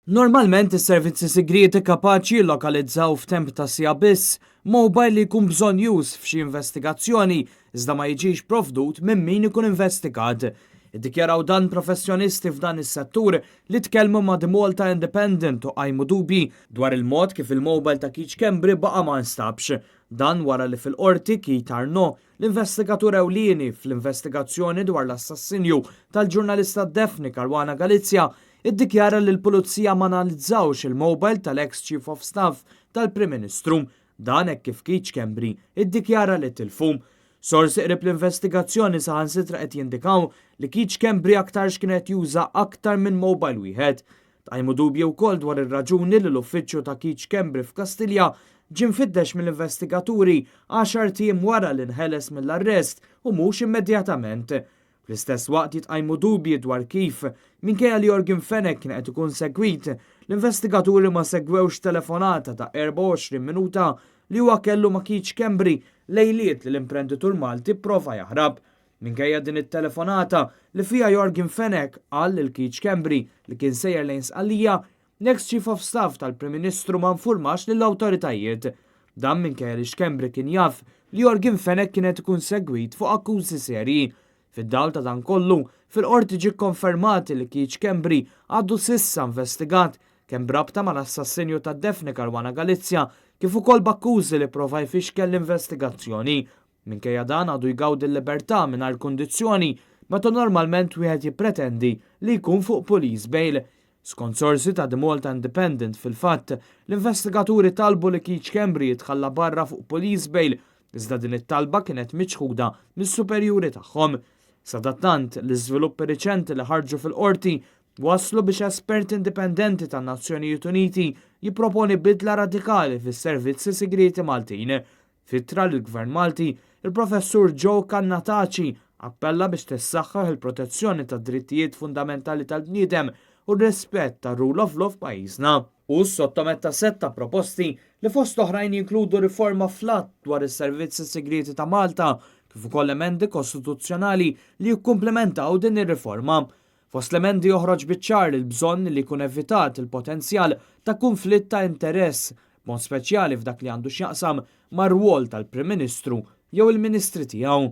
Normalment is-servizzi sigrieti kapaċi jillokalizzaw f'temp ta' siegħa biss mobile li jkun bżonnjuż f'xi investigazzjoni iżda ma jiġix provdut minn min ikun investigat. Iddikjaraw dan professjonisti f'dan is-settur li tkellmu ma' The Malta Independent u qajmu dubji dwar il-mod kif il-mobile ta' Keith Schembri baqa' ma nstabx. Dan wara li fil-qorti Keith Arnaud, l-investigatur ewlieni fl-investigazzjoni dwar l-assassinju tal-ġurnalista Daphne Caruana Galizia, iddikjara li l-pulizija ma analizzawx il-mobile tal-ex Chief of Staff tal-Prim Ministru. Dan hekk kif Keith Schembri iddikjara li tilfu. Sorsi qrib l-investigazzjoni saħansitra qed jindikaw li Keith Schembri aktarx kien qed juża aktar minn mobile wieħed. Tqajmu dubji wkoll dwar ir-raġuni li l-uffiċċju ta' Keith Schembri f'Kastilja ġie mfittex mill-investigaturi 10 ijiem wara li nħeles mill-arrest u mhux immedjatament. Fl-istess waqt jitqajmu dubji dwar kif, minkejja li Yorgen Fenech kien qed ikun segwit, l-investigaturi ma segwewx telefonata ta' 24 minuta li huwa kellu ma' Keith Schembri lejliet li l-imprenditur Malti prova jaħrab. Minkejja din it-telefonata li fija Yorgen Fenech qal lil Keith Schembri li kien sejjer lejn Sqallija, l-ex Chief of Staff tal-Prim Ministru ma nfurmax lill-awtoritajiet. Dan minkejja li Schembri kien jaf li Yorgen Fenech kien qed ikun segwit fuq akkużi serji. Fid-dawl ta' dan kollu, fil-qorti ġie konfermat li Keith Schembri għadu s'issa investigat kemm b'rabta mal-assassinju ta' Daphne Caruana Galizia kif ukoll b'akkużi li prova jfixkel l-investigazzjoni. Minkejja dan għadu jgawdi l-libertà mingħajr kundizzjoni meta normalment wieħed jippretendi li jkun fuq police bail. Skont sorsi ta' The Malta Independent fil-fatt, l-investigaturi talbu li Keith Schembri jitħalla barra fuq police bail iżda din it-talba kienet miċħuda mis-superjuri tagħhom. Sadattant, l-iżviluppi riċenti li ħarġu fil-qorti waslu biex espert indipendenti tan-Nazzjonijiet Uniti jipproponi bidla radikali fis-servizzi segreti Maltin. F'ittra lill-Gvern Malti, il-professur Joe Cannataci appella biex tissaħħaħ il-protezzjoni tad drittijiet fundamentali tal-bniedem u r-rispett tar-rule of law f'pajjiżna. U sottometta setta proposti li fost oħrajn jinkludu riforma fl-att dwar is-servizzi segreti ta' Malta kif ukoll emendi kostituzzjonali li jikkumplementaw din ir-riforma. Fost l-emendi joħroġ biċ-ċar il-bżonn li jkun evitat il-potenzjal ta' konflitt ta' interess, mod speċjali f'dak li għandu x'jaqsam mar-rwol tal-Prim Ministru jew il-Ministri tiegħu.